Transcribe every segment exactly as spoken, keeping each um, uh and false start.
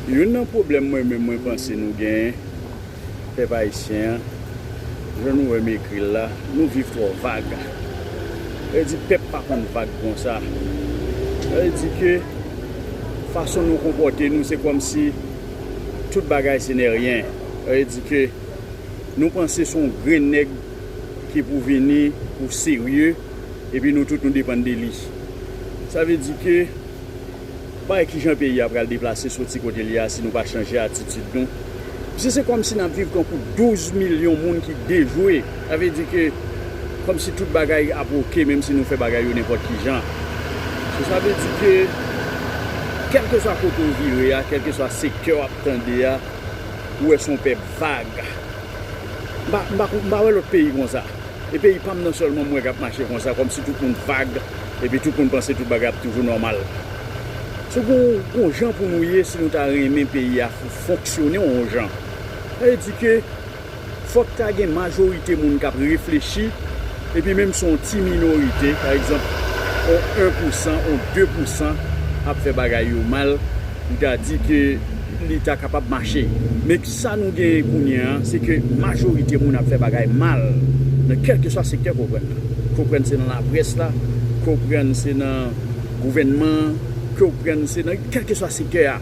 Youn nan pwoblèm mwen menm mwen panse nou genyen, pèp ayisyen an, jan nou wè m ekri l la, nou viv twò vag. Sa vle di pèp pa konn vag konsa. Sa vle di ke fason nou konpòte nou, se kòmsi tout bagay se nè ryen. Sa vle di ke nou panse se yon grenn nèg ki pou vini pou serye, epi nou tout nou depann de li. Sa vle di ke pa wè kijan peyi a pral deplase soti kote l ye a si nou pa chanje atitid nou. Piske se kòmsi n ap viv tankou douz milyon moun ki dejwe. Sa vle di ke kòmsi tout bagay ap oke, menm si nou fè bagay yo nenpòt ki jan. So, sa vle di ke kèlkeswa kote w vire a, kèlkeswa sektè w ap tande a, ou wè se yon pèp vag. M pa, m pa, m pa wè lòt peyi konsa. E peyi pa m nan sèlman m wè k ap mache konsa, kòmsi tout moun vag, epi tout moun panse tout bagay ap toujou nòmal. So, gon, gon jan pou nou ye si nou ta renmen peyi a fonksyone yon jan. Sa vle di ke fòk ta gen majorite moun k ap reflechi, epi menm si yon ti minorite, pa egzanp, yon en pousan, yon de pousan ap fè bagay yo mal, ou ta di ke li ta kapab mache. Men sa nou genyen kounye a, se ke majorite moun ap fè bagay mal nan kèlkeswa sektè ke w pran nan. Ke w pran se nan laprès la, ke w pran se nan gouvènman an, ke w pran se nan kèlkeswa sektè a.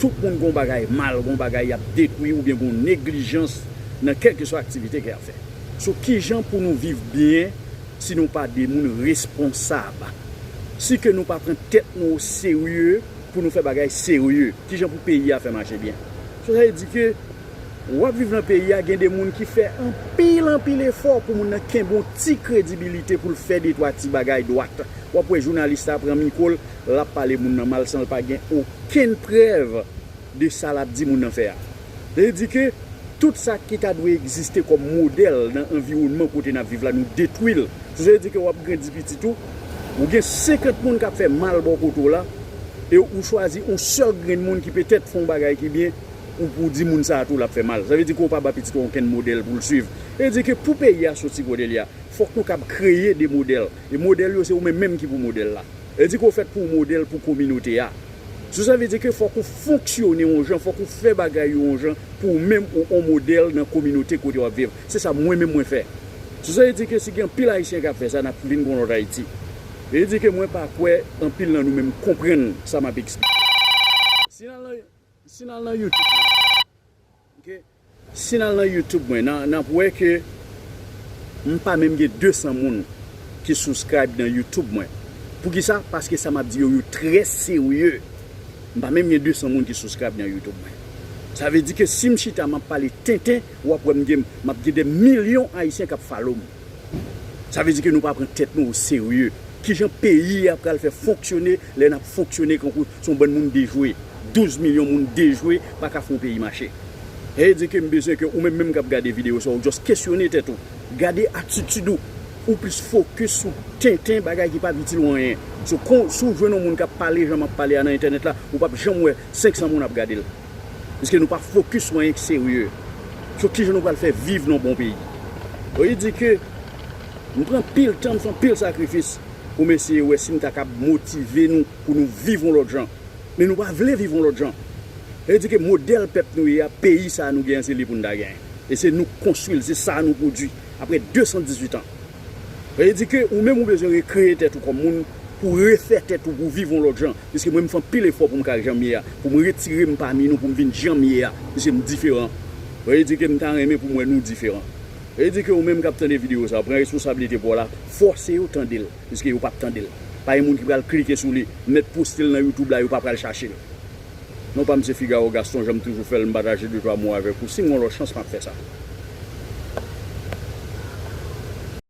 Tout moun gon bagay mal, gon bagay y ap detwi oubyen gon neglijans nan kèlkeswa aktivite ke y ap fè. So, kijan pou nou viv byen si nou pa de moun responsab? Si ke nou pa pran tèt nou oserye pou nou fè bagay serye, kijan pou peyi a fè mache byen? So, sa vle di ke w ap viv nan peyi a, gen de moun ki fè anpil, anpil efò pou moun nan kenbe yon ti kredibilite pou l fè de twa ti bagay dwat. W ap wè jounalis la pran mikwo l, l ap pale moun nan mal san l pa gen okenn prèv de sa l ap di moun nan fè a. Sa vle di ke tout sa ki ta dwe egziste kòm modèl nan anviwònman kote n ap viv la, nou detwi l. So, sa vle di ke w ap grandi pitit ou, ou gen senkant moun k ap fè mal bò kote w la, e ou chwazi yon sèl grenn moun ki petèt fè yon bagay ki byen, ou pou di moun sa a tou l ap fè mal. Sa vle di ke w pa ba pitit ou okenn modèl pou l swiv. Sa vle di ke pou peyi a soti kote l ye a, fòk nou kab kreye de modèl. E modèl yo, se ou menm menm ki pou modèl la. Sa vle di ke w fèt pou w modèl pou kominote a. So, sa vle di ke fòk ou fonksyone yon jan, fòk ou fè bagay yo yon jan pou ou menm ou on modèl nan kominote kote w ap viv. Se sa mwen menm mwen fè. So, sa vle di ke si gen anpil Ayisyen k ap fè sa, n ap vin gon lòt Ayiti. Sa vle di ke mwen pa kwè anpil nan nou menm konprann sa m ap eksplike. Si n al nan, si n al nan YouTube, ok? Si n al nan YouTube mwen, n a, n ap wè ke m pa menm gen de san moun ki subscribe nan YouTube mwen. Poukisa? Paske sa m ap di yo, yo trè serye. M pa menm gen de san moun ki subscribe nan YouTube mwen. Sa vle di ke si m chita, m ap pale tenten, w ap wè m gen, m ap gen de milyon Ayisyen k ap follow m. Sa vle di ke nou pa pran tèt nou oserye. Kijan peyi a pral fè fonksyone lè n ap fonksyone kankou se yon bann moun dejwe? Douz milyon moun dejwe pa ka fè yon peyi mache. Sa vle di ke m bezwen ke ou menm menm k ap gade videyo sa, ou just kesyone tèt ou. Gade atitid ou. Ou plis fokis sou tenten, bagay ki p ap itil ou anyen. So, kon, si w jwenn yon moun k ap pale jan m ap pale a nan entènèt la, ou p ap janm wè senk san moun ap gade l. Piske nou pa fokis sou anyen ki serye. So, kijan nou pral fè viv nan bon peyi? Sa vle di ke m pran pil tan, m fè anpil sakrifis pou m eseye wè si m ta kab motive nou pou nou viv yon lòt jan. Men nou pa vle viv yon lòt jan. Sa vle di ke modèl pèp nou ye a, peyi sa a nou genyen, se li pou n ta genyen. E se nou k konstwi l, se sa a nou pwodui. Apre de san dizuit an. Sa vle di ke ou menm ou bezwen rekreye tèt ou kòm moun pou refè tèt ou pou viv yon lòt jan. Piske mwen m fè anpil efò pou m ka jan m ye a, pou m retire m pami nou, pou m vin jan m ye a. Piske m diferan. Sa vle di ke m ta renmen pou m wè nou diferan. Sa vle di ke ou menm k ap tande videyo sa, pran responsablite pa w la, fòse yo tande l. Piske yo p ap tande l. Pa gen moun ki pral klike sou li, mèt poste l nan YouTube la, yo pa pral chache l. Non pa m se Figaro Gaston, jan m toujou fè l, m pataje de twa mo avèk ou. Si m gen yon lòt chans, m ap fè sa.